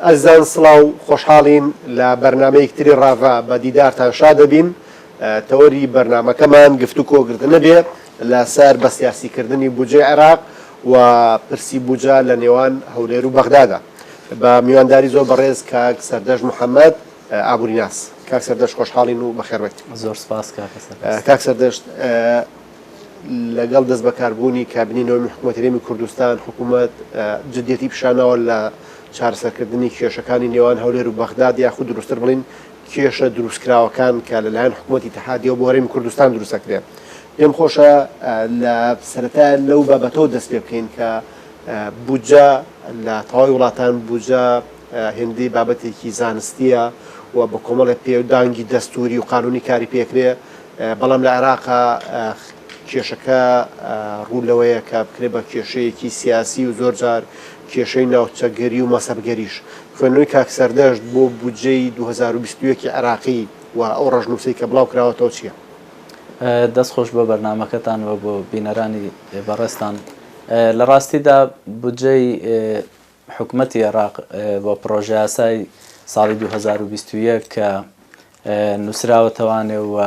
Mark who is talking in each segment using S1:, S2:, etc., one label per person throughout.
S1: ئەزیزان سڵاو خۆشحاڵین لە بەرنامەیەکی تری ڕاڤە بە دیدارتان شاد دەبین تەوەری بەرنامەکەمان گفتوکۆکردنە بێ لە سەر بە سیاسی کردنی بودجەی عێراق و پرسی بودجە لە نێوان هەولێر و بەغدادا بە میوانداری زۆر بەڕێز کاک سەردەشت محەمەد ئابوریناس کاک سەردەشت خۆشحاڵین و بەخێربێیت.
S2: زۆر سپاس کاکە سەردەشت.
S1: کاک سەردەشت لەگەڵ دەستبەکاربوونی کابینەی نۆیەمی حکوومەتی هەرێمی کوردستان، حکوومەت جدیەتی پیشاناوە لە چارەسەرکردنی کێشەکانی نێوان هەولێر و بەغداد یاخود دروستتر بڵێین کێشە دروستکراوەکان کە لەلایەن حکوومەتی ئیتحادیەوە بۆ هەرێمی کوردستان دروست ئەکرێ. پێم خۆشە لە سەرەتا لەو بابەتەوە دەست پێ بکەین کە بودجە لە تەواوی وڵاتان بودجە هێندەی بابەتێکی زانستییە و بە کۆمەڵێک پێودانگی دەستووری و قانوونی کاری پێکرێ، بەڵام لە عێراقا کێشەکە ڕوو لەوەیە کە بکرێت بە کێشەیەکی سیاسی و زۆر جار کێشەی ناوچەگەری و مەزهەبگەریش. خوێندنەوەی کاک سەردەشت بۆ بودجەی 2021 ی عێراقی و ئەو ڕەشنووسەی کە بڵاو کراوەتەوە چییە؟
S2: دەست خۆش بۆ بەرنامەکەتان و بۆ بینەرانی بەڕێزتان. لە ڕاستیدا بودجەی حکومەتی عێراق بۆ پڕۆژەیاسای ساڵی 2021 کە نووسراوەتەوانێ و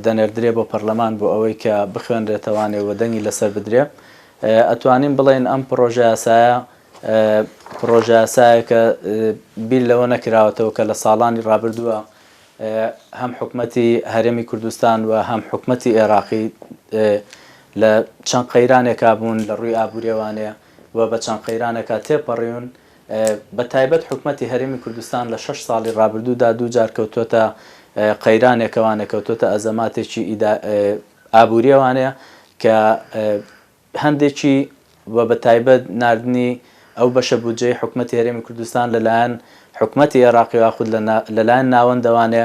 S2: دەنێردرێ بۆ پەرلەمان بۆ ئەوەی کە بخوێنرێتەوانێ و دەنگی لەسەر بدرێ ئەتوانین بڵێین ئەم پڕۆژەیاسایە پڕۆژەیاسایەکە بیر لەوە نەکراوەتەوە کە لە ساڵانی ڕابردووە هەم حکومەتی هەرێمی کوردستان و هەم حکومەتی عێراقی لە چەند قەیرانێکا بوون لە ڕووی ئابووریەوانێ و بە چەند قەیرانێکا تێپەڕیون، بە تایبەت حکومەتی هەرێمی کوردستان لە شەش ساڵی ڕابردوودا دووجار کەوتووەتە قەیرانێکەوانێ، کەوتووەتە ئەزەماتێکی ئابووریەوانێ کە هەندێکی و بە تایبەت ناردنی ئەو بەشە بودجەی حکومەتی هەرێمی کوردستان لەلایەن حکومەتی ئێراقی یاخود لەلایەن ناوەندەوانێ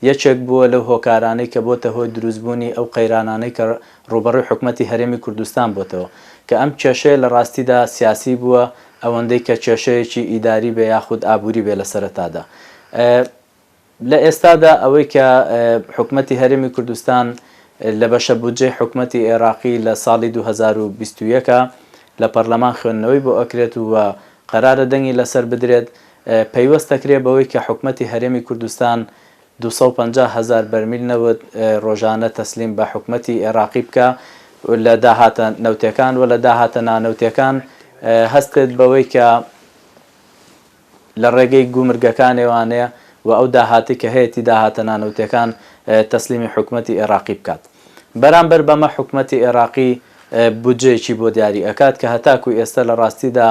S2: یەکێک بووە لەو هۆکارانەی کە بۆتە هۆی دروستبوونی ئەو قەیرانانەی کە ڕووبەڕووی حکومەتی هەرێمی کوردستان بۆتەوە کە ئەم کێشەیە لە ڕاستیدا سیاسی بووە ئەوەندەی کە کێشەیەکی ئیداری بێ یاخود ئابووری بێ لە سەرەتادا. لە ئێستادا ئەوەی کە حکومەتی هەرێمی کوردستان لە بەشە بودجەی حکومەتی ئێراقی لە ساڵی 2021 لە پەرلەمان خوێندنەوەی بۆ ئەکرێت و قەرارە دەنگی لەسەر بدرێت پەیوەست ئەکرێ بەوەی کە حکومەتی هەرێمی کوردستان 250 هەزار بەرمیل نەوت ڕۆژانە تەسلیم بە حکومەتی ئێراقی بکا لە داهاتە نەوتێکان و لە داهاتە نانەوتێکان هەستێت بەوەی کە لە ڕێگەی گومرگەکانێوانێ و ئەو داهاتەی کە هەیەتی داهاتە نانەوتیەکان تەسلیمی حکومەتی ئێڕاقی بکات. بەرامبەر بەمە حکومەتی ئێڕاقی بودجەیەکی بۆ دیاری ئەکات کە هەتاکو ئێستا لە ڕاستیدا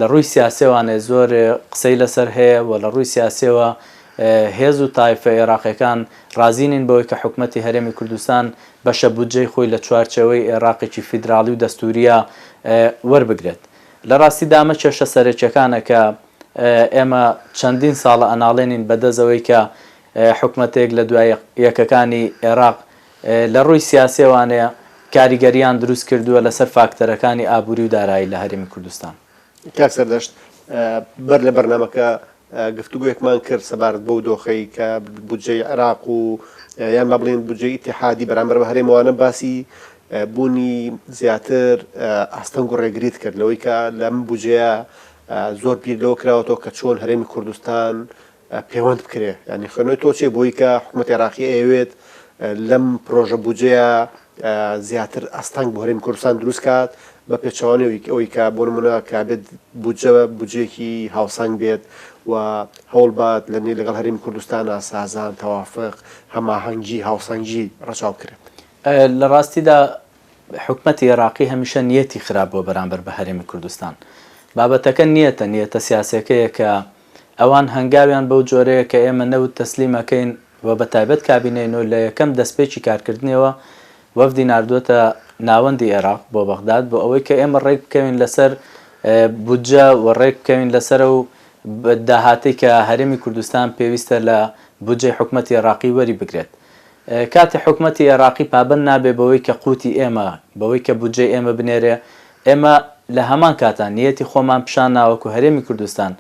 S2: لە ڕووی سیاسێوانێ زۆر قسەی لەسەر هەیە و لە ڕووی سیاسێوە هێز و تایفە ئێڕاقیەکان ڕازی نین بەوەی کە حکومەتی هەرێمی کوردستان بەشە بودجەی خۆی لە چوارچێوەی ئێڕاقێکی فیدراڵی و دەستورییا وەربگرێت. لە ڕاستیدا ئەمە کێشە سەرەکیەکانە کە ئێمە چەندین ساڵە ئەناڵێنین بە دەست ئەوەی کە حکومەتێک لە دوای یەکەکانی ئێراق لە ڕووی سیاسیەوانەیە کاریگەریان دروست کردووە لەسەر فاکتەرەکانی ئابووری و دارایی لە هەرێمی کوردستان.
S1: کاک سەردەشت بەر لە بەرنامەکە گفتوگۆیەکمان کرد سەبارەت بەو دۆخەی کە بودجەی عێراق و یان با بڵێین بودجەی ئیتیحادی بەرامبەر بە هەرێمەوانە باسی بوونی زیاتر ئاستەنگ و ڕێگریت کرد لەوەی کە لەم بودجەیە زۆر بیر لەوە کراوەتەوە کە چۆن هەرێمی کوردستان پێوەند بکرێ یانی خوێندنەوەی تۆ چیە بۆی کە حکوومەتی عێراقی ئەیەوێت لەم پرۆژە بودجەیە زیاتر ئاستەنگ بۆ هەرێمی کوردستان دروست کات بە پێچەوانەی ئەوەی کە بۆ نمونە کە بێت بودجە بودجەیەکی هاوسەنگ بێت و هەوڵ بات لە نێ لەگەڵ هەرێمی کوردستانە سازان تەوافق هەماهەنگی هاوسەنگی ڕەچاو بکرێت.
S2: لە ڕاستیدا حکومەتی ئێراقی هەمیشە نیەتی خراپ بووە بەرامبەر بە هەرێمی کوردستان. بابەتەکە نیەتە، نیەتە سیاسیەکەیە کە ئەوان هەنگاویان بەو جۆرەیە کە ئێمە نەوت تەسلیم ئەکەین و بە تایبەت کابینەی نۆ لە یەکەم دەستپێکی کارکردنیەوە وەفدی ناردووەتە ناوەندی ئێراق بۆ بەغداد بۆ ئەوەی کە ئێمە ڕێک بکەوین لەسەر بودجە و ڕێک بکەوین لەسەر ئەو داهاتەی کە هەرێمی کوردستان پێویستە لە بودجەی حکومەتی ئێراقی وەری بگرێت. کاتێ حکومەتی ئێراقی پابەند نابێ بەوەی کە قوتی ئێمە، بەوەی کە بودجەی ئێمە بنێرێ، ئێمە لە هەمان کاتا نیەتی خۆمان پیشان نا وەکو هەرێمی کوردستان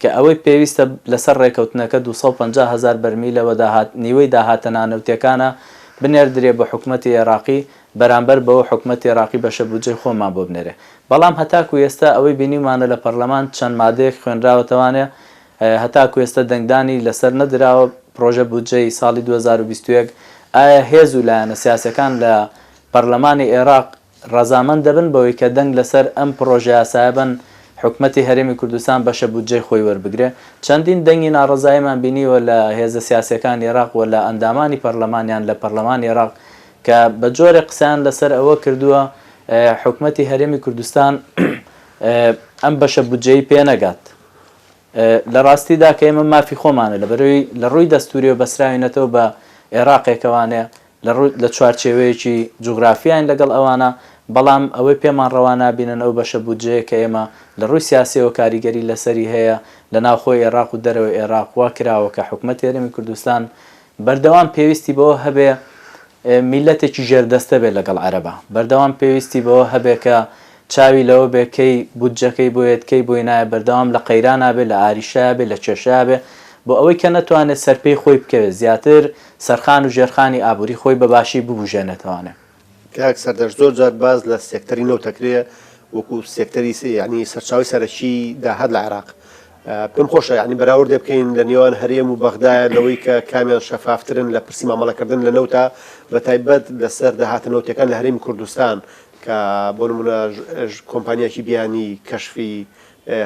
S2: کە ئەوەی پێویستە لەسەر ڕێکەوتنەکە 250 هەزار بەرمیلە وە داهات نیوەی داهاتە نانەوتیەکانە بنێردرێ بۆ حکومەتی ئێراقی بەرامبەر بەوە حکومەتی ئێراقی بەشە بودجەی خۆمان بۆ بنێرێ بەڵام هەتاکو ئێستا ئەوەی بینیومانە لە پەرلەمان چەند مادەیەک خوێنراوەتەوانێ. هەتاکو ئێستا دەنگدانی لەسەر نەدراوە پڕۆژە بودجەی ساڵی 2021 ئایا هێز و لایەنە سیاسیەکان لە پەرلەمانی ئێراق ڕەزامەند دەبن بەوەی کە دەنگ لەسەر ئەم پڕۆژەیاسایە بەن حکومەتی هەرێمی کوردستان بەشە بودجەی خۆی وەربگرێ؟ چەندین دەنگی ناڕەزاییمان بینیوە لە هێزە سیاسیەکانی ئێراق و لە ئەندامانی پەرلەمانیان لە پەرلەمانی ئێراق کە بە جۆرێک قسەیان لەسەر ئەوە کردووە حکومەتی هەرێمی کوردستان ئەم بەشە بودجەی پێ نەگات. لە ڕاستیدا کە ئێمە مافی خۆمانە لەبەرئەوەی لە ڕووی دەستووریەوە بەستراوینەتەوە بە ئێراقێکەوانێ لە ڕوو لە چوارچێوەیەکی جوغرافیاین لەگەڵ ئەوانە، بەڵام ئەوەی پێمان ڕەوا نابینن ئەو بەشە بودجەیە کە ئێمە لە ڕووی سیاسیەوە کاریگەری لەسەری هەیە لە ناوخۆی ئێراق و دەرەوەی ئێراق وا کراوە کە حکومەتی هەرێمی کوردستان بەردەوام پێویستی بەوە هەبێ میللەتێکی ژێردەستە بێت لەگەڵ عەرەبا، بەردەوام پێویستی بەوە هەبێ کە چاوی لەوە بێ کەی بودجەکەی بۆ یەت کەی بۆی نایە، بەردەوام لە قەیرانا بێ، لە ئاریشەیا بێ، لە کێشەیا بێ، بۆ ئەوەی کە نەتوانێ سەرپێی خۆی بکەوێ، زیاتر سەرخان و ژێرخانی ئابووری خۆی بە باشی ببوژێنێتەوانێ.
S1: کاک سەردەشت زۆر جار باس لە سێکتەری نەوت ئەکرێ وەکو سێکتەری یانی سەرچاوەی سەرەکی داهات لە عێراق پێم خۆشە یانی بەراوردێ بکەین لە نێوان هەرێم و بەغدایە لەوەی کە کامیان شەفافترن لە پرسی مامەڵەکردن لە نەوتا بە تایبەت لەسەر داهاتە نەوتیەکان لە هەرێمی کوردستان کە بۆ نمونە کۆمپانیاکی بیانی کەشفی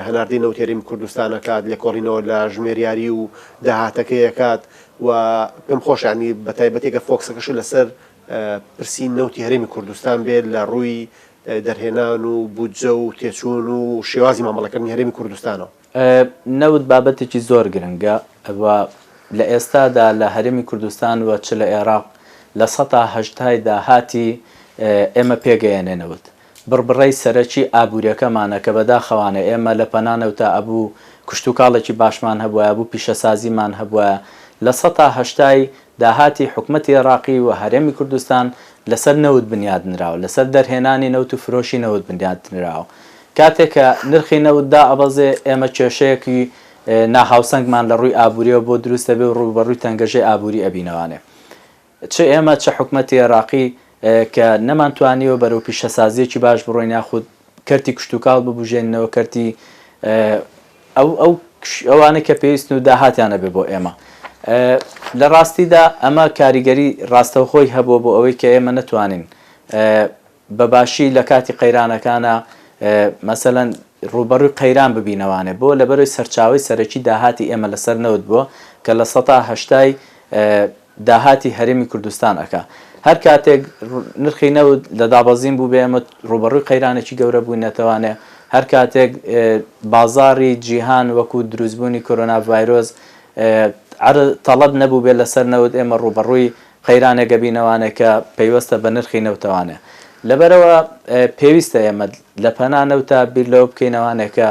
S1: هەناردەی نەوتی هەرێمی کوردستان ئەکات لێکۆڵینەوە لە ژمێریاری و داهاتەکەی ئەکات و پێم خۆشە یانی بە تایبەتی گەر فۆکسەکەش لەسەر پرسی نەوتی هەرێمی کوردستان بێت لە ڕووی دەرهێنان و بودجە و تێچوون و شێوازی مامەڵەکردنی هەرێمی کوردستانەوە.
S2: نەوت بابەتێکی زۆر گرنگە و لە ئێستادا لە هەرێمی کوردستان و چ لە ئێراق لە سەتا هەشتای داهاتی ئێمە پێگەیەنێ نەوت. بڕبڕەی سەرەکی ئابووریەکەمانە کە بەداخەوانە ئێمە لە پەنا نەوتا ئەبوو کشتوکاڵێکی باشمان هەبوایە ئەبوو پیشەسازیمان هەبوایە لە سەتا هەشتای داهاتی حکومەتی ئێراقی و هەرێمی کوردستان لەسەر نەوت بنیات نراوە، لەسەر دەرهێنانی نەوت و فرۆشی نەوت بنیات نراوە. کاتێک کە نرخی نەوت دائەبەزێ ئێمە کێشەیەکی ناهاوسەنگمان لە ڕووی ئابووریەوە بۆ دروست دەبێ و ڕووبەڕووی تەنگەژەی ئابووری ئەبینەوانێ. چ ئێمە چ حکومەتی ئێراقی کە نەمانتوانیوە بەرەو پیشەسازییەکی باش بڕۆین یاخود کەرتی کشتوکاڵ ببوژێنینەوە کەرتی ئەو ئەو ئەوانەی کە پێویستن و داهاتیان هەبێ بۆ ئێمە. لە ڕاستیدا ئەمە کاریگەری ڕاستەوخۆی هەبووە بۆ ئەوەی کە ئێمە نەتوانین بە باشی لە کاتی قەیرانەکانا مەسەلەن ڕووبەڕووی قەیران ببینەوانێ بۆ لەبەرەوەی سەرچاوەی سەرەکی داهاتی ئێمە لەسەر نەوت بووە کە لە سەتا هەشتای داهاتی هەرێمی کوردستان ئەکا. هەر کاتێک نرخی نەوت لە دابەزین بووبێ ئێمە ڕووبەڕووی قەیرانێکی گەورە بووینەتەوانێ، هەر کاتێک بازاڕی جیهان وەکوو دروستبوونی کۆرۆنا ڤایرۆس عەرز تەڵەب نەبووبێ لەسەر نەوت ئێمە ڕووبەڕووی قەیرانێک ئەبینەوانێ کە پەیوەستە بە نرخی نەوتەوانێ. لەبەرئەوە پێویستە ئێمە لە پەنا نەوتا بیر لەوە بکەینەوانێ کە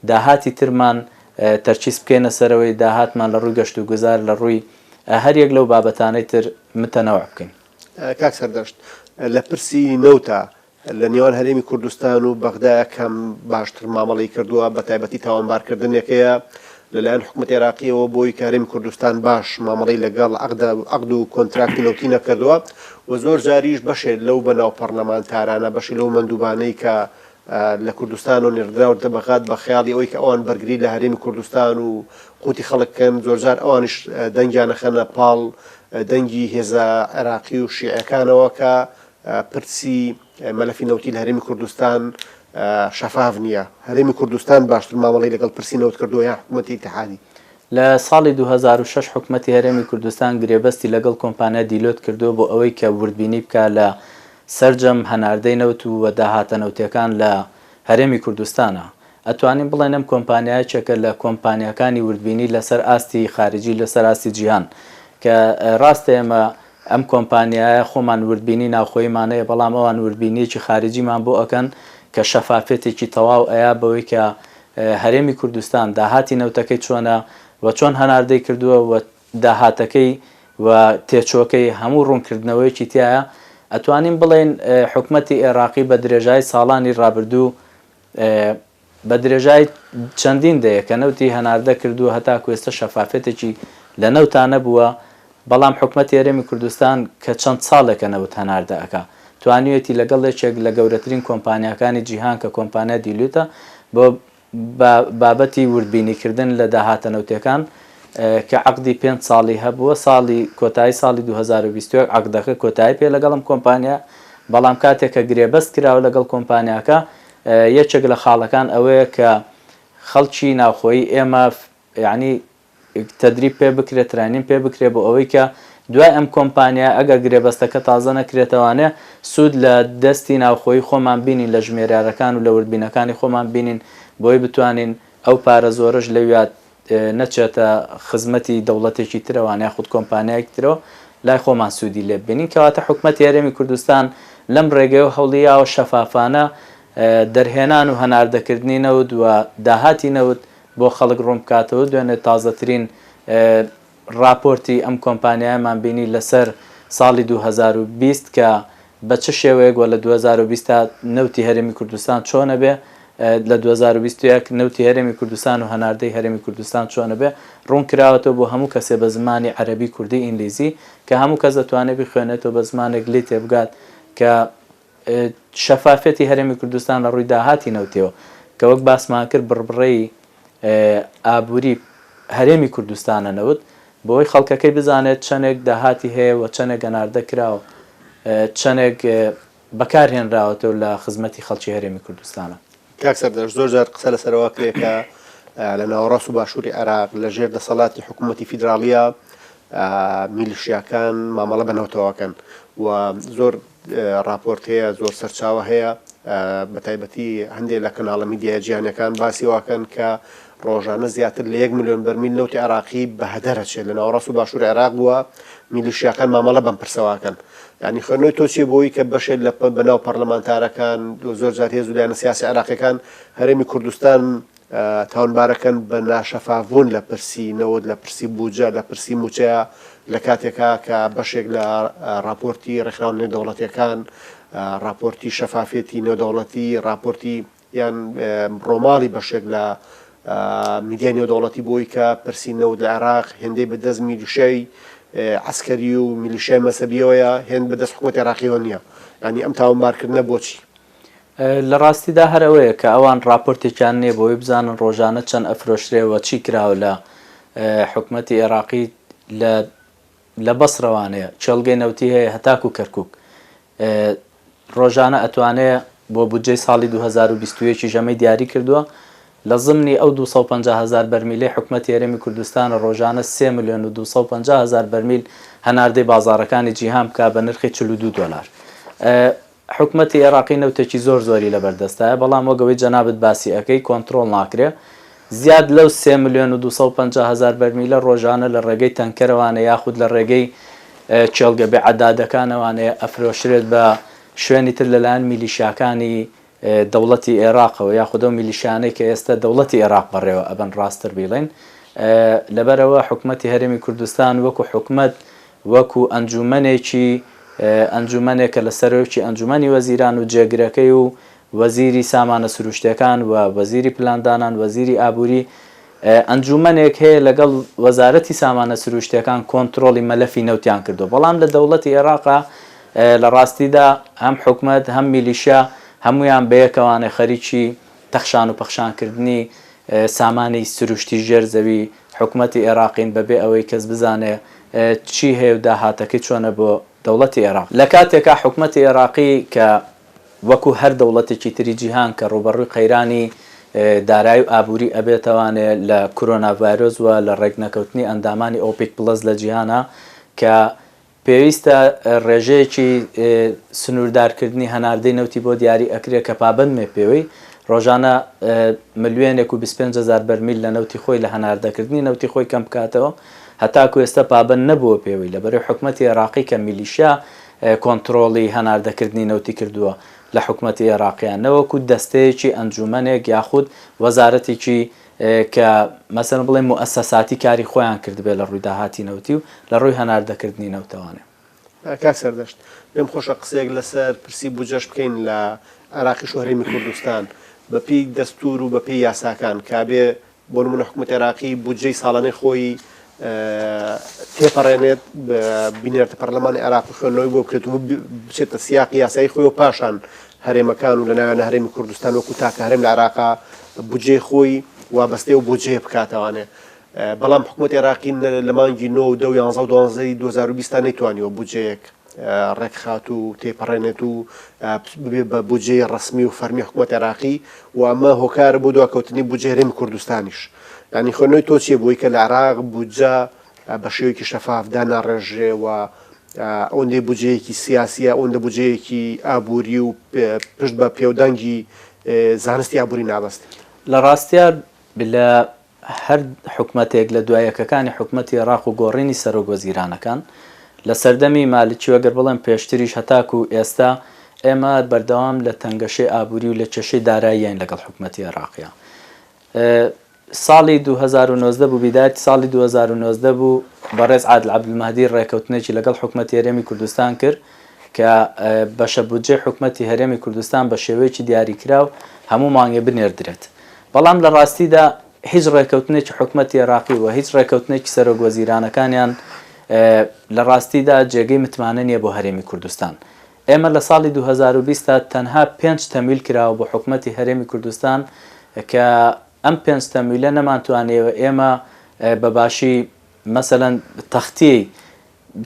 S2: داهاتی ترمان تەرکیز بکەینە سەرەوەی داهاتمان لە ڕووی گەشتوگوزار لە ڕووی هەر یەک لەو بابەتانەی تر متەنەوع بکەین.
S1: کاک سەردەشت، لە پرسی نەوتا لە نێوان هەرێمی کوردستان و بەغدایە کام باشتر مامەڵەی کردووە، بە تایبەتی تاوانبارکردنێک هەیە لەلایەن حکومەتی عێراقییەوە بۆی کە هەرێمی کوردستان باش مامەڵەی لەگەڵ عەقد و کۆنتراکتی نەوتی نەکردووە و زۆر جاریش بەشێک لەو بەناو پەڕلەمانتارانە، بەشێک لەو مەندوبانەی کە لە کوردستانەوە نێردراونەتە بەغداد بە خەیاڵی ئەوەی کە ئەوان بەرگری لە هەرێمی کوردستان و قوتی خەڵک بکەن، زۆرجار ئەوانیش دەنگیان ئەخەنە پاڵ دەنگی هێزە عێراقی و شیعەکانەوە کە پرسی مەلەفی نەوتی لە هەرێمی کوردستان شەفاف نییە. هەرێمی کوردستان باشتر مامەڵەی لەگەڵ پرسی نەوت کردووە یان حکومەتی ئیتیحادی؟
S2: لە ساڵی 2006 حکومەتی هەرێمی کوردستان گرێبەستی لەگەڵ کۆمپانیا دیلۆت کردووە بۆ ئەوەی کە وردبینی بکا لە سەرجەم هەناردەی نەوت و داهاتە نەوتیەکان لە هەرێمی کوردستانە. ئەتوانین بڵێین ئەم کۆمپانیا یەکێکە لە کۆمپانیاکانی وردبینی لەسەر ئاستی خارجی لەسەر ئاستی جیهان کە ڕاستە ئێمە ئەم کۆمپانیایە خۆمان وردبینی ناوخۆییمان هەیە بەڵام ئەوان وردبینیەکی خارجیمان بۆ ئەکەن کە شەفافیەتێکی تەواو ئەیا بەوەی کە هەرێمی کوردستان داهاتی نەوتەکەی چۆنە و چۆن هەناردەی کردووە و داهاتەکەی و تێچووەکەی هەموو ڕوونکردنەوەیەکی تیایە، ئەتوانین بڵێین حکومەتی ئێراقی بە درێژایی ساڵانی ڕابردوو بە درێژای چەندین دەیە کە نەوتی هەناردە کردووە هەتاکو ئێستا شەفافیەتێکی لە نەوتا نەبووە، بەڵام حکومەتی هەرێمی کوردستان کە چەند ساڵێکە نەوت هەناردە ئەکا توانیویەتی لەگەڵ یەکێک لە گەورەترین کۆمپانیاکانی جیهان کە کۆمپانیای دیلوتە بۆ. بابەتی وردبینیکردن لە داهاتە نەوتیەکان کە عەقدی پێنج ساڵی هەبووە ساڵی کۆتایی ساڵی 2021 عەقدەکە کۆتایی پێ لەگەڵم کۆمپانیا بەڵام کاتێک کە گرێبەست کراوە لەگەڵ کۆمپانیاکە یەکێک لە خاڵەکان ئەوەیە کە خەڵکی ناوخۆیی ئێمە یانی تەدریب پێ بکرێت training پێ بکرێت بۆ ئەوەی کە دوای ئەم کۆمپانیا ئەگەر گرێبەستەکە تازە نەکرێتەوانێ سوود لە دەستی ناوخۆیی خۆمان بینین لە ژمێریارەکان و لە وردبینەکانی خۆمان بینین بۆی بتوانین ئەو پارە زۆرەش لەویا نەچێتە خزمەتی دەوڵەتێکی ترەوان یاخود کۆمپانیایەکی ترەوە لای خۆمان سوودی لێ ببینین کەواتە حکومەتی هەرێمی کوردستان لەم ڕێگەیەوە هەوڵیاوە شەفافانە دەرهێنان و هەناردەکردنی نەوت و داهاتی نەوت بۆ خەڵک ڕوون بکاتەوە، دوێنێ تازەترین ڕاپۆرتی ئەم کۆمپانیایەمان بینی لەسەر ساڵی 2020 کە بە چ شێوەیەک وە لە 2020 تا نەوتی هەرێمی کوردستان چۆنە بێ لە 2021 نەوتی هەرێمی کوردستان و هەناردەی هەرێمی کوردستان چۆنە بێ ڕوون کراوەتەوە بۆ هەموو کەسێ بە زمانی عەرەبی کوردی ئینگلیزی کە هەموو کەس دەتوانێت بیخوێنێتەوە بە زمانێک لێی تێبگات کە شەفافیەتی هەرێمی کوردستان لە ڕووی داهاتی نەوتیەوە کە وەک باسمان کرد بڕبڕەی ئابووری هەرێمی کوردستانە نەوت بۆی خەڵکەکەی بزانێت چەندێک داهاتی هەیە و چەندێک گەناردە کراوە چەندێک بەکارهێنراوەتەوە لە خزمەتی خەڵکی هەرێمی کوردستانە.
S1: کاک سەردەشت زۆر جار قسە لەسەرەوە کرێ کە لە ناوەڕاست و باشووری عێراق لە ژێر دەسەڵاتی حکوومەتی فیدراڵیە میلیشیاکان مامەڵە بە نەوتەوەکەن و زۆر ڕاپۆرت هەیە، زۆر سەرچاوە هەیە، بەتایبەتی هەندێک لە کەناڵە میدیایە جیهانیەکان باسی واکەن کە ڕۆژانە زیاتر لە یەک ملیۆن بەرمیل نەوتی عێراقی بە هەدەر ئەچێت لە ناوەڕاست و باشوور عێراق بووە میلیشیاکان مامەڵە بەم پرسەواکەن یعنی خوێندنەوەی تۆ چیە بۆی کە بەشێک لە بەناو پەرلەمانتارەکان زۆر جار هێز و لایەنە سیاسی عێراقیەکان هەرێمی کوردستان تاونبارەکەن بە ناشەفاف بوون لە پرسی نەوت، لە پرسی بودجە، لە پرسی مووچەیە، لە کاتێکا کە بەشێک لە ڕاپۆرتی ڕێکخراوە نێودەوڵەتییەکان، ڕاپۆرتی شەفافیەتی نێودەوڵەتی، ڕاپۆرتی یان ڕۆماڵی بەشێک لە میدیای نێودەوڵەتی بۆی کە پرسی نەوت لە عێراق هێندەی بە دەست میلیشیای عەسکەری و میلیشیای مەزهەبییەوەیە، هێند بە دەست حکوومەتی عێراقییەوە نییە. یانی ئەم تاوانبارکردنە بۆچی؟
S2: لە ڕاستیدا هەر ئەوەیە کە ئەوان ڕاپۆرتێکیان نییە بۆی بزانن ڕۆژانە چەند ئەفرۆشرێ و چی کراوە لە حکومەتی ئێراقی لە لە بەسرەوانەیە کێڵگەی نەوتی هەیە هەتاکو کەرکوک ڕۆژانە ئەتوانێ بۆ بودجەی ساڵی 2021 ژەمەی دیاری کردووە لە زمنی ئەو 250 هزار بەرمیلەی حکومەتی هەرێمی کوردستانە ڕۆژانە 3 ملیۆن و 250 هزار بەرمیل هەناردەی بازاڕەکانی جیهان بکا بە نرخی 42 دۆلار. حکومەتی ئێراقی نەوتێکی زۆر زۆری لەبەردەستایە بەڵام وەک ئەوەی جەنابت باسی ئەکەی کۆنترۆڵ ناکرێ زیاد لەو سێ ملیۆن و 250 هەزار بەرمیلە ڕۆژانە لە ڕێگەی تەنکەرەوانە یاخود لە ڕێگەی کێڵگە بێ عەدادەکانەوانەیە ئەفرۆشرێت بە شوێنی تر لەلایەن میلیشیاکانی دەوڵەتی ئێراقەوە یاخود ئەو میلیشیانەی کە ئێستا دەوڵەتی ئێراق بەڕێوە ئەبەن ڕاستتر بیڵێین لەبەرئەوە حکومەتی هەرێمی کوردستان وەکو حکومەت وەکو ئەنجومەنێکی ئەنجومەنێکە لە سەرۆکی ئەنجومەنی وەزیران و جێگرەکەی و وەزیری سامانە سروشتیەکان و وەزیری پلاندانان وەزیری ئابوری ئەنجومەنێک هەیە لەگەڵ وەزارەتی سامانە سروشتیەکان کۆنترۆڵی مەلەفی نەوتیان کردوە بەڵام لە دەوڵەتی ئێراقا لە ڕاستیدا هەم حکومەت هەم میلیشیا هەمویان بەیەکەوانە خەریکی تەخشان و پەخشان کردنی سامانی سروشتی ژێر زەوی حکومەتی ئێراقین بەبێ ئەوەی کەس بزانێ چی هەیە و داهاتەکەی چۆنە بۆ دەوڵەتی ئێراق. لە کاتێکا حکومەتی ئێراقی کە وەکو هەر دەوڵەتێکی تری جیهان کە ڕووبەڕووی قەیرانی دارایی و ئابووری ئەبێتەوانێ لە کورۆنا ڤایرۆس و لە ڕێکنەکەوتنی ئەندامانی ئۆپیک پڵەس لە جیهانا کە پێویستە ڕێژەیەکی سنووردارکردنی هەناردەی نەوتی بۆ دیاری ئەکرێ کە پابەندمێ پێوەی، ڕۆژانە ملیۆنێک و 25 هەزار بەرمیل لە نەوتی خۆی لە هەناردەکردنی نەوتی خۆی کەم بکاتەوە، هەتاکو ئێستا پابەند نەبووە پێوەی، لەبەرەی حکومەتی ئێراقی کە میلیشیا کۆنترۆڵی هەناردەکردنی نەوتی کردووە لە حکومەتی ئێراقیا نەوەکو دەستەیەکی ئەنجومەنێک یاخود وەزارەتێکی کە مەسەلەن بڵێین موئەسەساتی کاری خۆیان کردبێ لە ڕووی داهاتی نەوتی و لە ڕووی هەناردەکردنی نەوتەوانێ.
S1: کاک سەردەشت، پێم خۆشە قسەیەک لەسەر پرسی بودجەش بکەین لە عێراقیش و هەرێمی کوردستان. بە پێی دەستوور و بە پێی یاساکان کە ئەبێ بۆ نموونە حکوومەتی عێراقی بودجەی ساڵانەی خۆی تێپەڕێنێت، بینێرتە پەرلەمانی عێراق و خوێندنەوەی بۆ بکرێت و بچێتە سیاقی یاسایی خۆی و پاشان. هەرێمەکان و لە ناویانە هەرێمی کوردستان وەکو تاکە هەرێم لە عێراقا بودجەی خۆی وابەستەی ئەو بودجەیە بکاتەوانێ بەڵام حکوومەتی عێراقی لە مانگی 9 و 10 و 11 و 12 2020 تا نەیتوانیوە بودجەیەک ڕێکخات و تێپەڕێنێت و ببێ بە بودجەی ڕەسمی و فەرمی حکوومەت عێراقی و ئەمە هۆکارە بۆ دواکەوتنی بودجەی هەرێمی کوردستانیش یانی خوێندنەوەی تۆ چییە بۆی کە لە عێراق بودجە بە شێوەیەکی شەفاف داناڕێژرێ و ئەوەندەی بودجەیەکی سیاسیە ئەوەندە بودجەیەکی ئابووری و پشت بە پێودانگی زانستی ئابووری نابەستێت.
S2: لە ڕاستیا لە هەر حکومەتێک لە دوایەکەکانی حکومەتی ئێڕاق و گۆڕینی سەرۆک وەزیرانەکان لە سەردەمی مالکی و ئەگەر بڵێم پێشتریش هەتاکوو ئێستا ئێمە بەردەوام لە تەنگەشەی ئابووری و لە کێشەی داراییاین لەگەڵ حکومەتی ئێڕاقیا. ساڵی 2019 بوو، بیدایەتی ساڵی 2019 بوو، بەڕێز عادل عەبدولمەهدی ڕێکەوتنێکی لەگەڵ حکومەتی هەرێمی کوردستان کرد کە بەشە بودجەی حکومەتی هەرێمی کوردستان بە شێوەیەکی دیاریکراو هەموو مانگێ بنێردرێت. بەڵام لە ڕاستیدا هیچ ڕێکەوتنێکی حکومەتی عێراقی و هیچ ڕێکەوتنێکی سەرۆک وەزیرانەکانیان لە ڕاستیدا جێگەی متمانە نییە بۆ هەرێمی کوردستان. ئێمە لە ساڵی 2020 تا تەنها پێنج تەمویل کراوە بۆ حکومەتی هەرێمی کوردستان کە ئەم پێنج تەمویلە نەمانتوانیوە ئێمە بە باشی مەسەلەن تەختیی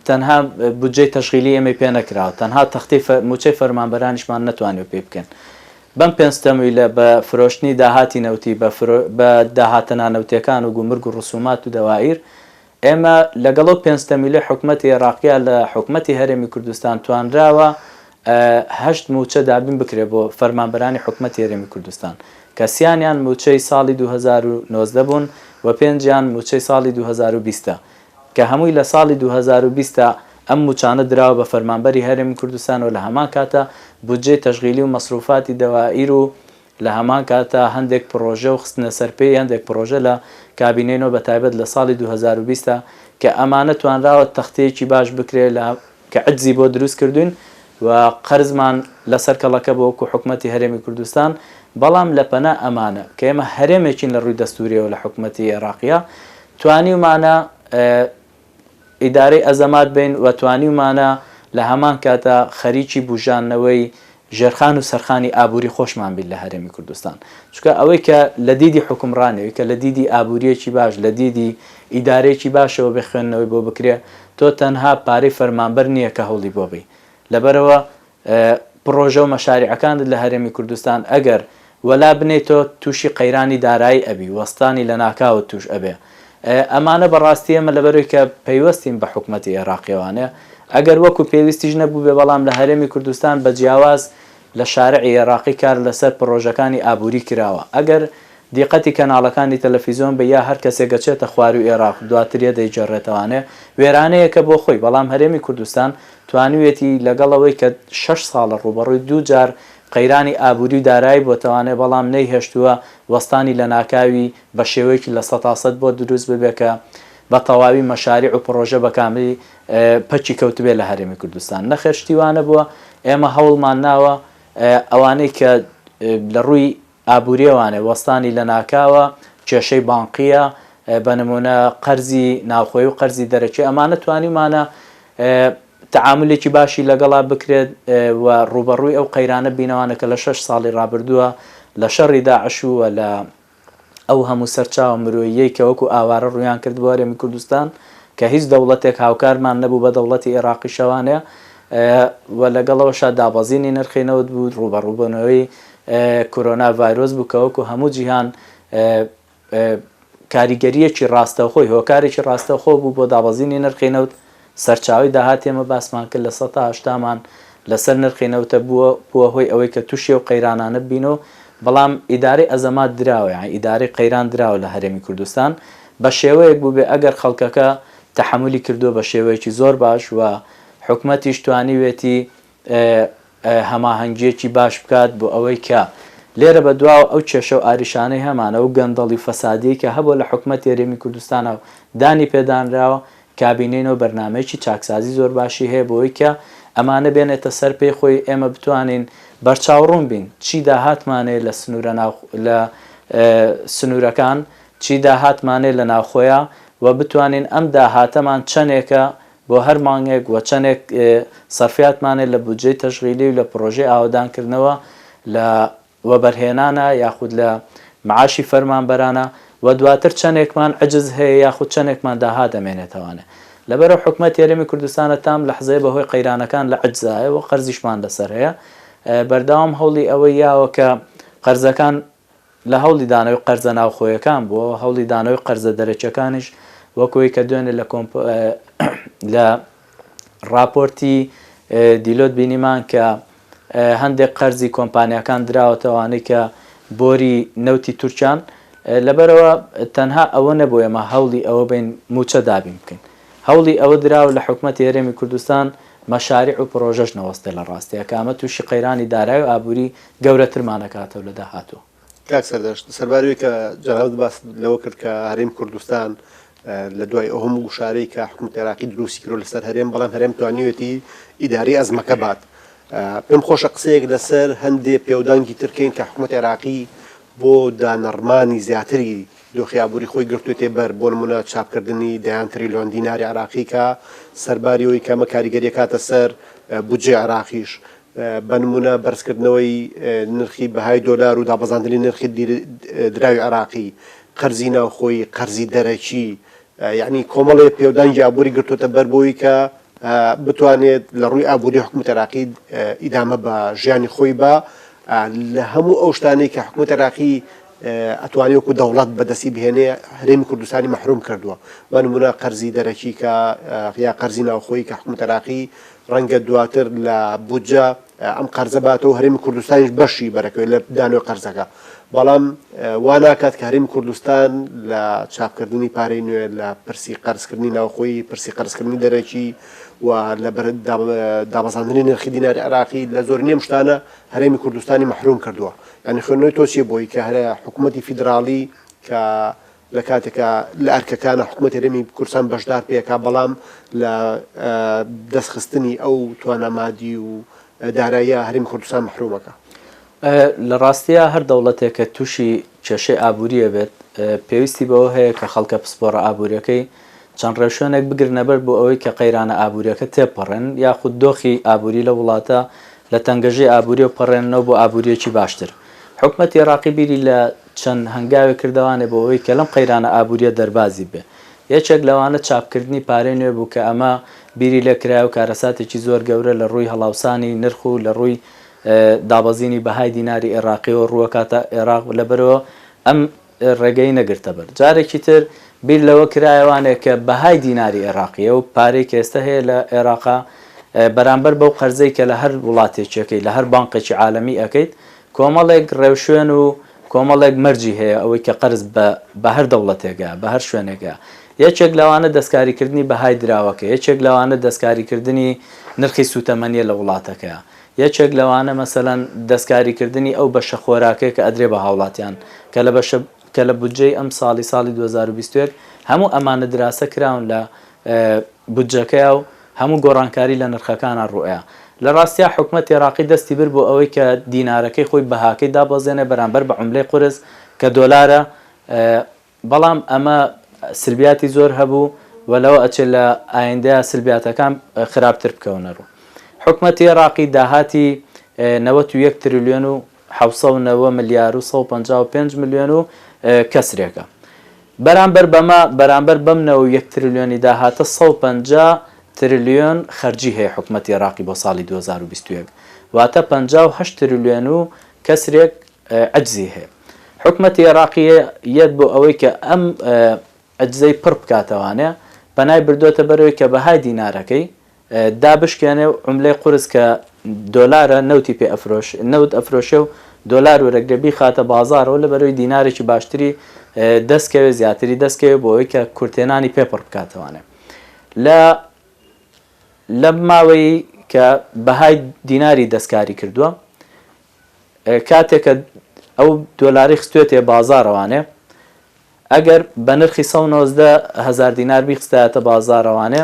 S2: تەنها بودجەی تەشغیلی ئێمەی پێ نەکراوە تەنها تەختەی موچەی فەرمانبەرانیشمان نەتوانیوە پێی بکەین بەم پێنج تەمویلە بە فرۆشتنی داهاتی نەوتی بە بە داهاتە نانەوتیەکان و گومرگ و ڕسومات و دەوائیر ئێمە لەگەڵ ئەو پێنج تەمویلەی حکومەتی ئێراقیا لە حکومەتی هەرێمی کوردستان توانراوە هەشت مووچە دابین بکرێت بۆ فەرمانبەرانی حکومەتی هەرێمی کوردستان کە سیانیان مووچەی ساڵی 2019 بوون و پێنجیان مووچەی ساڵی 2020 کە هەمووی لە ساڵی 2020 تا ئەم مووچانە دراوە بە فەرمانبەری هەرێمی کوردستان و لە هەمان کاتا بودجەی تەشغیلی و مەسروفاتی دەوائیر و لە هەمان کاتدا هەندێک پڕۆژە و خستنە سەر پێی هەندێک پڕۆژە لە کابینەی نۆ بە تایبەت لە ساڵی 2020 دا کە ئەمانە توانراوە تەختەیەکی باش بکرێ لە کە عجزی بۆ دروست کردوین و قەرزمان لەسەر کەڵەکە بۆ وەکو حکومەتی هەرێمی کوردستان بەڵام لە پەنا ئەمانە کە ئێمە هەرێمێکین لە ڕووی دەستوریەوە لە حکومەتی ئێراقیا توانیومانە ئیدارەی ئەزەمات بین و توانیومانە لە هەمان کاتا خەریکی بوژاندنەوەی ژێرخان و سەرخانی ئابووری خۆشمان بین لە هەرێمی کوردستان. چونکە ئەوەی کە لە دیدی حوکمڕانی، ئەوەی کە لە دیدی ئابوورییەکی باش، لە دیدی ئیدارەیەکی باشەوە بێ خوێندنەوەی بۆ بکرێ، تۆ تەنها پارەی فەرمانبەر نییە کە هەوڵی بۆ بەی. لەبەرئەوە پڕۆژە و مەشاریعەکانت لە هەرێمی کوردستان ئەگەر وەلا بنێی تۆ تووشی قەیرانی دارایی ئەبی، وەستانی لەناکاوت تووش ئەبێ. ئەمانە بەڕاستی ئێمە لەبەرئەوەی کە پەیوەستین بە حکومەتی ئێراقیەوانێ ئەگەر وەکو پێویستیش نەبووبێ بەڵام لە هەرێمی کوردستان بە جیاواز لە شارعی ئێراقی کار لەسەر پڕۆژەکانی ئابووری کراوە ئەگەر دیقەتی کەناڵەکانی تەلەفیزۆن بە یا هەر کەسێک ئەچێتە خواروی ئێراق دواتر یە دەیگێڕێتەوانێ وێرانەیەکە بۆ خۆی بەڵام هەرێمی کوردستان توانیویەتی لەگەڵ ئەوەی کە شەش ساڵە ڕووبەڕووی دوو جار قەیرانی ئابووری و دارایی بۆتەوانێ بەڵام نەیهێشتووە وەستانی لەناکاوی بە شێوەیەکی 100% بۆ دروست ببێ کە بە تەواوی مەشاریع و پڕۆژە بە کاملی پەکی کەوتبێ لە هەرێمی کوردستان نەخێر شتی وا نەبووە ئێمە هەوڵمان ناوە ئەوانەی کە لە ڕووی ئابووریەوانێ وەستانی لەناکاوە، کێشەی بانقییە، بە نموونە قەرزی ناوخۆیی و قەرزی دەرەکی ئەمانە توانیومانە تەعامولێکی باشی لەگەڵا بکرێت و ڕووبەڕووی ئەو قەیرانە بینەوانە کە لە شەش ساڵی ڕابردووە لە شەڕی داعش و لە ئەو هەموو سەرچاوە مرۆییەی کە وەکو ئاوارە ڕوویان کرد بۆ هەرێمی کوردستان کە هیچ دەوڵەتێک هاوکارمان نەبوو بە دەوڵەتی ئێراقیشەوانێ و لەگەڵەوەشا دابەزینی نرخی نەوت بوو ڕووبەڕووبوونەوەی کۆرۆنا ڤایرۆس بوو کە وەکو هەموو جیهان کاریگەرییەکی ڕاستەوخۆی هۆکارێکی ڕاستەوخۆ بوو بۆ دابەزینی نرخی نەوت، سەرچاوەی داهاتی ئێمە باسمان کرد لە سەتا هەشتامان لەسەر نرخی نەوتە بووە بووە هۆی ئەوەی کە تووشی ئەو قەیرانانە ببینەوە، بەڵام ئیدارەی ئەزەمات دراوە یانی ئیدارەی قەیران دراوە لە هەرێمی کوردستان بە شێوەیەک بووبێ ئەگەر خەڵکەکە تەحەمولی کردووە بە شێوەیەکی زۆر باش و حکومەتیش توانیوێتی هەماهەنگییەکی باش بکات بۆ ئەوەی کە لێرە بە دواوە ئەو کێشە و ئاریشانەی هەمانە، ئەو گەندەڵی و فەسادیەی کە هەبووە لە حکومەتی هەرێمی کوردستانا و دانی پێدانراوە، کابینەی نۆ بەرنامەیەکی چاکسازی زۆر باشی هەیە بۆ ئەوەی کە ئەمانە بێنێتە سەر پێی خۆی، ئێمە بتوانین بەرچاوڕوون بین چی داهاتمان هەیە لە سنوورە ناو لە سنوورەکان، چی داهاتمان هەیە لە ناوخۆیا و بتوانین ئەم داهاتەمان چەندێکە بۆ هەر مانگێک و چەندێک سەرفیاتمان هەیە لە بودجەی تەشغیلی و لە پڕۆژەی ئاوەدانکردنەوە. لە وەبەرهێنانە یاخود لە معاشی فەرمانبەرانە و دواتر چەنێکمان عجز هەیە یاخود چەنێکمان داهات ئەمێنێتەوانێ. لەبەرئەو حکومەتی هەرێمی کوردستانە تام لەحزەیە بەهۆی قەیرانەکان لە عجزایە و قەرزیشمان لەسەر هەیە بەردەوام هەوڵی ئەوەی یاوە کە قەرزەکان لە هەوڵی دانەوەی قەرزە ناوخۆیەکان بووە و هەوڵی دانەوەی قەرزە دەرەکیەکانیش وەک ئەوەی کە دوێنێ لە کۆمپ لە ڕاپۆرتی دیلۆت بینیمان کە هەندێک قەرزی کۆمپانیاکان دراوەتە ئەوانەی کە بۆری نەوتی تورکیان، لەبەرئەوە تەنها ئەوە نەبوو ئێمە هەوڵی ئەوە بەین مووچە دابین بکەین، هەوڵی ئەوە دراوە لە حکومەتی هەرێمی کوردستان مەشاریع و پڕۆژەش نەوەستێ لە ڕاستیا کە ئەمە تووشی قەیرانی دارایی و ئابووری گەورەترمان ئەکاتەوە لە داهاتوو.
S1: کاک سەردەشت، سەرباری ئەوەی کە جەنابت باست لەوە کرد کە هەرێمی کوردستان لە دوای ئەو هەموو گوشارەی کە حکوومەتی عێراقی دروستی کردووە لەسەر هەرێم، بەڵام هەرێم توانیویەتی ئیدارەی ئەزمەکە بات. پێم خۆشە قسەیەک لەسەر هەندێ پێودانگی تر کەین کە حکوومەتی عێراقی بۆ دانەڕمانی زیاتری دۆخی ئابووری خۆی گرتوویەتێ بەر، بۆ نموونە چاپکردنی دەیان تریلیۆن دیناری عێراقی کە سەرباری ئەوەی کە ئەمە کاریگەری ئەکاتە سەر بودجەی عێراقیش، بە نموونە بەرزکردنەوەی نرخی بەهای دۆلار و دابەزاندنی نرخی دراوی عێراقی، قەرزی ناوخۆیی، قەرزی دەرەکی، یەعنی کۆمەڵێ پێودانگی ئابووری گرتووەتە بەر بۆی کە بتوانێت لە ڕووی ئابووری حکوومەت عێراقی ئیدامە بە ژیانی خۆی با لە هەموو ئەو شتانەی کە حکوومەت عێراقی ئەتوانێ وەکو دەوڵەت بەدەستی بهێنێ هەرێمی کوردستانی مەحروم کردووە بە نمونە قەرزی دەرەکی کە یا قەرزی ناوخۆیی کە حکوومەت عێراقی ڕەنگە دواتر لە بودجە ئەم قەرزە باتەوە هەرێمی کوردستانیش بەشی بەرەکەوێت لە دانەوەی قەرزەکە بەڵام وا ناکات کە هەرێمی کوردستان لە چاپکردنی پارەی نوێ لە پرسی قەرزکردنی ناوخۆیی پرسی قەرزکردنی دەرەکی و لە دابەزاندنی نرخی دیناری عێراقی لە زۆرینەی ئەم شتانە هەرێمی کوردستانی مەحروم کردووە یانی خوێندنەوەی تۆ چیە بۆی کە هەرە حکوومەتی فیدراڵی کە لە کاتێکا لە ئەرکەکانە حکوومەتی هەرێمی کوردستان بەشدار پێکا بەڵام لە دەستخستنی ئەو توانا مادی و داراییە هەرێمی کوردستان مەحرومەکە.
S2: لە ڕاستیا هەر دەوڵەتێک کە تووشی کێشەی ئابووری ئەبێت پێویستی بەوە هەیە کە خەڵکە پسپۆڕە ئابووریەکەی چەند ڕێوشوێنێک بگرنە بەر بۆ ئەوەی کە قەیرانە ئابووریەکە تێبپەڕێنن یاخود دۆخی ئابووری لەو وڵاتە لە تەنگەژەی ئابووریەوە پەڕێننەوە بۆ ئابووریەکی باشتر. حکومەتی ئێراقی بیری لە چەند هەنگاوێک کردەوانێ بۆ ئەوەی کە لەم قەیرانە ئابووریە دەربازی بێ. یەکێک لەوانە چاپکردنی پارەی نوێ بوو کە ئەمە بیری لێ کرایە و کارەساتێکی زۆر گەورە لە ڕووی هەڵاوسانی نرخ و لە ڕووی دابەزینی بەهای دیناری ئێراقیەوە ڕووەکاتە ئێراق لەبەرئەوە ئەم ڕێگەی نەگرتە بەر. جارێکی تر بیر لەوە کرایەوانێ کە بەهای دیناری ئێراقی ئەو پارەی کە ئێستا هەیە لە ئێراقا بەرامبەر بەو قەرزەی کە لە هەر وڵاتێکیەکەی لە هەر بانقێکی عالەمی ئەکەیت کۆمەڵێک ڕێوشوێن و کۆمەڵێک مەرجی هەیە ئەوەی کە قەرز بە بە هەر دەوڵەتێکە بە هەر شوێنێکە یەکێک لەوانە دەستکاریکردنی بەهای دراوەکە یەکێک لەوانە دەستکاریکردنی نرخی سووتەمەنیە لە وڵاتەکەیە یەکێک لەوانە مەسەلەن دەستکاریکردنی ئەو بەشە خۆراکەیە کە ئەدرێ بە هاوڵاتیان کە لە بەشە کە لە بودجەی ئەم ساڵی ساڵی 2021 هەموو ئەمانە دراسە کراون لە بودجەکەیا و هەموو گۆڕانکاری لە نرخەکانا ڕووئەیا. لە ڕاستیا حکومەتی عێراقی دەستی برد بۆ ئەوەی کە دینارەکەی خۆی بەهاکەی دابەزێنێ بەرامبەر بە عوملەی قورس کە دۆلارە بەڵام ئەمە سلبیاتی زۆر هەبوو و لەوە ئەچێ لە ئایندەیا سلبیاتەکان خراپتر بکەونە ڕوو. حکومەتی عێراقی داهاتی 91 تریلیۆن و 790 ملیار و 155 ملیۆن و کەسرێکە. بەرامبەر بەمە بەرامبەر بەم 91 تریلیۆنی داهاتە 150 تریلیۆن خەرجی هەیە حکومەتی عێراقی بۆ ساڵی 2021 واتە 58 تریلیۆن و کەسرێک عەجزی هەیە. حکومەتی ئێراقی یەت بۆ ئەوەی کە ئەم عەجزەی پڕ بکاتەوانێ پەنای بردۆتە بەرەوەی کە بەهای دینارەکەی دابشکێنێ و عوملەی قورس کە دۆلارە نەوتی پێ ئەفرۆش نەوت ئەفرۆشێ و دۆلار وەرەگرێ بیخاتە بازاڕەوە لە بەرەوەی دینارێکی باشتری دەست کەوێ زیاتری دەست کەوێ بۆ ئەوەی کە کورتهێنانی پێ پڕ بکاتەوانێ لە لەم ماوەی کە بەهای دیناری دەستکاری کردووە کاتێک کە ئەو دۆلارەی خستوێتێ بازاڕەوانێ ئەگەر بە نرخی 119 هەزار دینار بیخستایەتە بازاڕەوانێ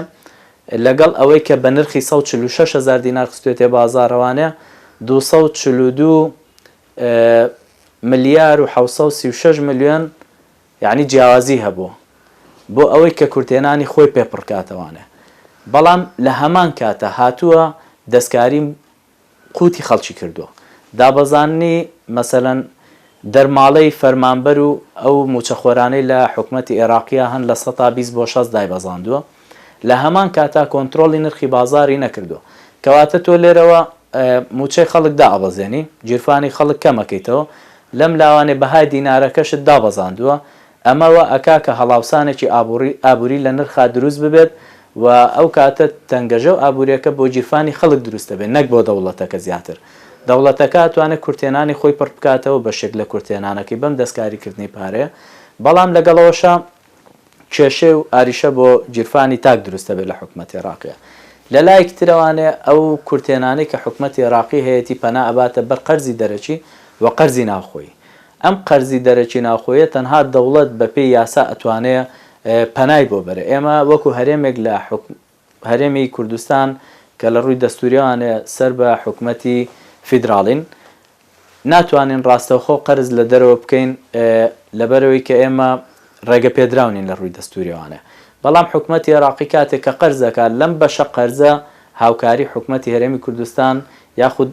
S2: لەگەڵ ئەوەی کە بە نرخی 146 هەزار دینار خستوێتێ بازاڕەوانێ 242 ملیار و 736 ملیۆن یعنی جیاوازی هەبوو بۆ ئەوەی کە کورتهێنانی خۆی پێ پڕکاتەوانێ بەڵام لە هەمان کاتە هاتووە دەستکاری قوتی خەڵکی کردووە. دابەزاندنی مەسەلەن دەرماڵەی فەرمانبەر و ئەو مووچەخۆرانەی لە حکومەتی ئێراقیا هەن 20% بۆ 60 دایبەزاندووە. لە هەمان کاتا کۆنترۆڵی نرخی بازاڕی نەکردووە. کەواتە تۆ لێرەوە مووچەی خەڵک دائەبەزێنی، گیرفانی خەڵک کەم ئەکەیتەوە، لەم لاوانێ بەهای دینارەکەشت دابەزاندووە، ئەمە وا ئەکا کە هەڵاوسانێکی ئابووری ئابووری لە نرخا دروست ببێت و ئەو کاتە تەنگەژە و ئابووریەکە بۆ گیرفانی خەڵک دروست ئەبێ نەک بۆ دەوڵەتەکە زیاتر دەوڵەتەکە ئەتوانێ کورتهێنانی خۆی پڕ بکاتەوە بەشێک لە کورتهێنانەکەی بەم دەستکاری کردنی پارەیە بەڵام لەگەڵ ئەوەشا کێشەی و ئاریشە بۆ گیرفانی تاک دروست ئەبێ لە حکومەتی عێراقیا لە لایەکی ترەوانێ ئەو کورتهێنانەی کە حکومەتی عێراقی هەیەتی پەنا ئەباتە بەر قەرزی دەرەکی و قەرزی ناوخۆیی ئەم قەرزی دەرەکی ناوخۆیە تەنها دەوڵەت بە پێی یاسا ئەتوانێ پەنای بۆ بەرێ. ئێمە وەکو هەرێمێک لە هەرێمی کوردستان کە لە ڕووی دەستوریەوانێ سەر بە حکومەتی فیدراڵین ناتوانین ڕاستەوخۆ قەرز لە دەرەوە بکەین لەبەرئەوەی کە ئێمە ڕێگە پێدراو نین لە ڕووی دەستوریەوانێ. بەڵام حکومەتی عێراقی کاتێک کە قەرز ئەکات لەم بەشە قەرزە هاوکاری حکومەتی هەرێمی کوردستان یاخود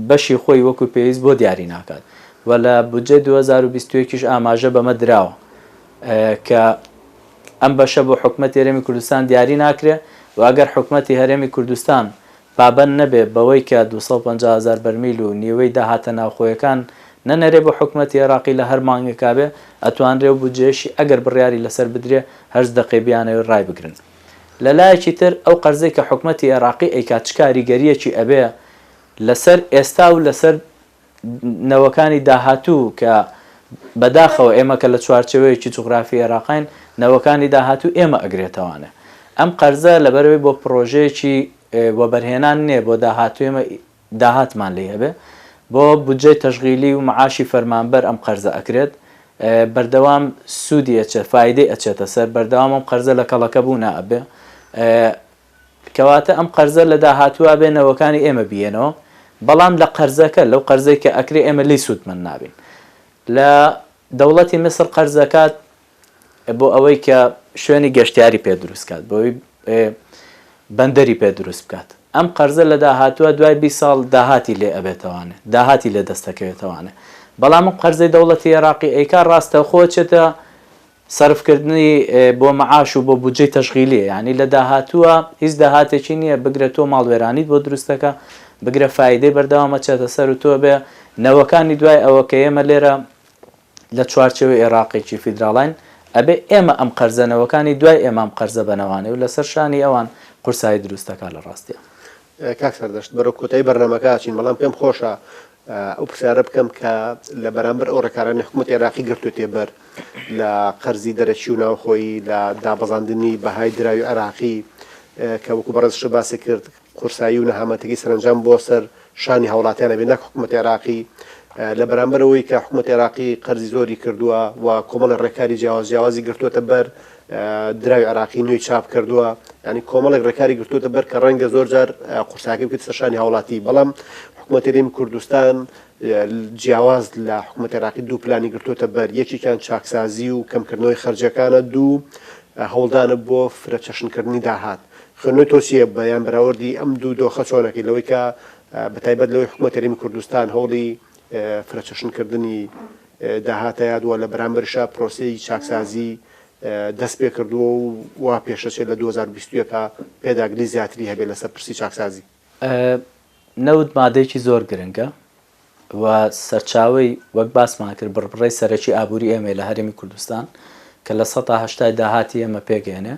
S2: بەشی خۆی وەکو پێویست بۆ دیاری ناکات و لە بودجەی 2021 یش ئاماژە بەمە دراوە کە ئەم بەشە بۆ حکومەتی هەرێمی کوردستان دیاری ناکرێ و ئەگەر حکومەتی هەرێمی کوردستان پابەند نەبێ بەوەی کە 250 هەزار بەرمیل و نیوەی داهاتە ناوخۆیەکان نەنێرێ بۆ حکومەتی عێراقی لە هەر مانگێکا بێ ئەتوانرێ و بودجەیەشی ئەگەر بڕیاری لەسەر بدرێ هەرچ دەقەی بیانەوێ ڕایبگرن. لە لایەکی تر ئەو قەرزەی کە حکومەتی عێراقی ئەیکات چ کاریگەرییەکی ئەبێ لەسەر ئێستا و لەسەر نەوەکانی داهاتوو کە بەداخەوە ئێمە کە لە چوارچێوەیەکی جوغرافی عێراقاین نەوەکانی داهاتوو ئێمە ئەگرێتەوانێ ئەم قەرزە لەبەرئەوەی بۆ پڕۆژەیەکی وەبەرهێنان نیە بۆ داهاتوو ئێمە داهاتمان لێی هەبێ بۆ بودجەی تەشغیلی و معاشی فەرمانبەر ئەم قەرزە ئەکرێت بەردەوام سوودی ئەچێت فایدەی ئەچێتە سەر بەردەوام ئەم قەرزە لە کەڵەکە بوونا ئەبێ کەواتە ئەم قەرزە لە داهاتووا بێ نەوەکانی ئێمە بیەنەوە بەڵام لە قەرزەکە لەو قەرزەی کە ئەکرێ ئێمە لێی سوودمەند نابین لە دەوڵەتی میسر قەرزەکات بۆ ئەوەی کە شوێنی گەشتیاری پێ دروست کات بۆی بەندەری پێ دروست بکات ئەم قەرزە لە داهاتووە دوای 20 ساڵ داهاتی لێ ئەبێتەوانێ داهاتی لێ دەستەکەوێتەوانێ بەڵام ئەم قەرزەی دەوڵەتی عێراقی ئەیکا ڕاستەوخۆ چێتە سەرفکردنی بۆ مەعاش و بۆ بودجەی تەشغیلیە یانی لە داهاتووە هیچ داهاتێکی نییە بگرە تۆ ماڵوێرانیت بۆ دروست دەکا بگرە فایدەی بەردەوام ئەچێتە سەر و تۆ بێ نەوەکانی دوای ئەوە کە ئێمە لێرە لە چوارچێوەی ئێراقێکی فیدراڵین ئەبێ ئێمە ئەم قەرزە نەوەکانی دوای ئێمە ئەم قەرزە بەنەوانێ و لەسەر شانی ئەوان قورسایی دروست دەکا لە ڕاستیا.
S1: کاک سەردەشت بەرەو کۆتایی بەرنامەکە ئەچین بەڵام پێم خۆشە ئەو پرسیارە بکەم کە لە بەرامبەر ئەو ڕێکارانەی حکوومەتی عێراقی گرتووەتێ بەر لە قەرزی دەرەکی و ناوخۆیی لە دابەزاندنی بەهای دراوی عێراقی کە وەکو بەڕێزیشت باسی کرد قورسایی و نەهامەتەکەی سەرەنجام بۆ سەر شانی هاوڵاتیان ئەبێت نەک حکوومەتی عێراقی لە بەرامبەر ئەوەی کە حکوومەتی عێراقی قەرزی زۆری کردووە و کۆمەڵی ڕێکاری جیاواز جیاوازی گرتووەتە بەر دراوی عێراقی نوێی چاپ کردووە یانی کۆمەڵێک ڕێکاری گرتووەتە بەر کە ڕەنگە زۆر جار قورساکەی بکەوێتە سەر شانی هاوڵاتی بەڵام حکوومەتی هەرێمی کوردستان جیاواز لە حکوومەتی عێراقی دوو پلانی گرتووەتە بەر یەکێکیان چاکسازی و کەمکردنەوەی خەرجیەکانە دوو هەوڵدانە بۆ فرەچەشنکردنی داهات خوێندنەوەی تۆ چییە بە یان بەراوردی ئەم دوو دۆخە چۆنەکەی لەوەی کە بەتایبەت لەوەی حکوومەتی هەرێمی کوردستان هەوڵی فرەچەشنکردنی داهاتەیات و لە بەرامبەریشا پرۆسەی چاکسازی دەست پێکردووە و وا پێشەچێت لە 2021 پێداگری زیاتری هەبێت لەسەر پرسی چاکسازی.
S2: نەوت مادەیەکی زۆر گرنگە و سەرچاوەی وەک باسمان کرد بڕبڕەی سەرەکی ئابووری ئێمەیە لە هەرێمی کوردستان کە لە سەتا هەشتای داهاتی ئێمە پێکهێنێ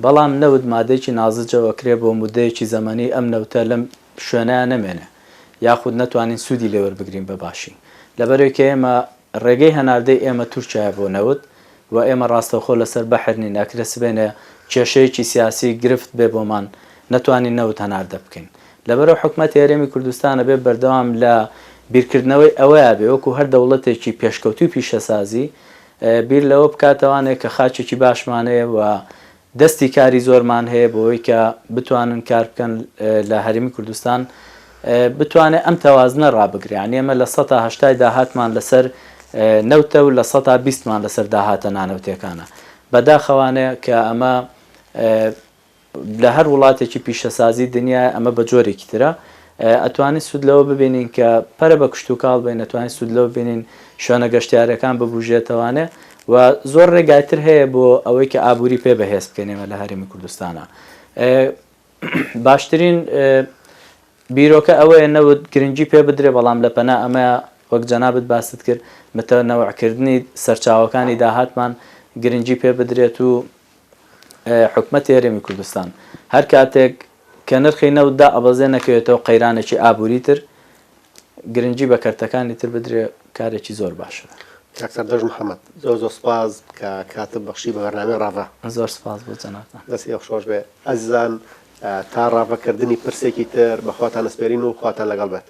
S2: بەڵام نەوت مادەیەکی نازجە و ئەکرێ بۆ مودەیەکی زەمەنی ئەم نەوتە لەم شوێنەیا نەمێنێ یاخود نەتوانین سوودی لێ وەربگرین بە باشی لەبەرئەوەی کە ئێمە ڕێگەی هەناردەی ئێمە تورکیایە بۆ نەوت و ئێمە ڕاستەوخۆ لەسەر بەحر نین ئەکرێ سبەینێ کێشەیەکی سیاسی گرفت بێ بۆمان نەتوانین نەوت هەناردە بکەین لەبەرئەو حکومەتی هەرێمی کوردستان ئەبێ بەردەوام لە بیرکردنەوەی ئەوەیا بێ وەکو هەر دەوڵەتێکی پێشکەوتوی پیشەسازی بیر لەوە بکاتەوانێ کە خاکێکی باشمان هەیە و دەستی کاری زۆرمان هەیە بۆوەی کە بتوانن کار بکەن لە هەرێمی کوردستان بتوانێت ئەم تەوازنە ڕابگرێ یانی ئێمە لە سەتا هەشتای داهاتمان لەسەر نەوتە و لە سەتا بیستمان لەسەر داهاتە نانەوتیەکانە بەداخەوانێ کە ئەمە لە هەر وڵاتێکی پیشەسازی دنیایە ئەمە بە جۆرێکی ترە. ئەتوانین سوود لەوە ببینین کە پەرە بە کشتوکاڵ بەین، ئەتوانین سوود لەوە ببینین شوێنە گەشتیارییەکان ببوژێتەوانێ و زۆر ڕێگای تر هەیە بۆ ئەوەی کە ئابووری پێ بەهێز بکەین ئێمە لە هەرێمی کوردستانا. باشترین بیرۆکە ئەوەیە نەوت گرنگی پێ بدرێ بەڵام لە پەنا ئەمەیا وەک جەنابت باست کرد متەنەوعکردنی سەرچاوەکانی داهاتمان گرنگی پێ بدرێت و حکومەتی هەرێمی کوردستان هەر کاتێک کە نرخی نەوت دائەبەزێ نەکەوێتەوە قەیرانێکی ئابووری تر گرنگی بە کەرتەکانی تر بدرێ کارێکی زۆر باشە.
S1: کاک سەردەشت محەمەد زۆر زۆر سوپاس کە کاتت بەخشی بە بەرنامەی ڕاڤە.
S2: زۆر سوپاس بۆ جەنابتان.
S1: دەستی ئێوە خۆش بێ. ئەزیزان تا ڕاڤەکردنی پرسێکی تر بە خواتان ئەسپێرین و خواتان لەگەڵ بێت.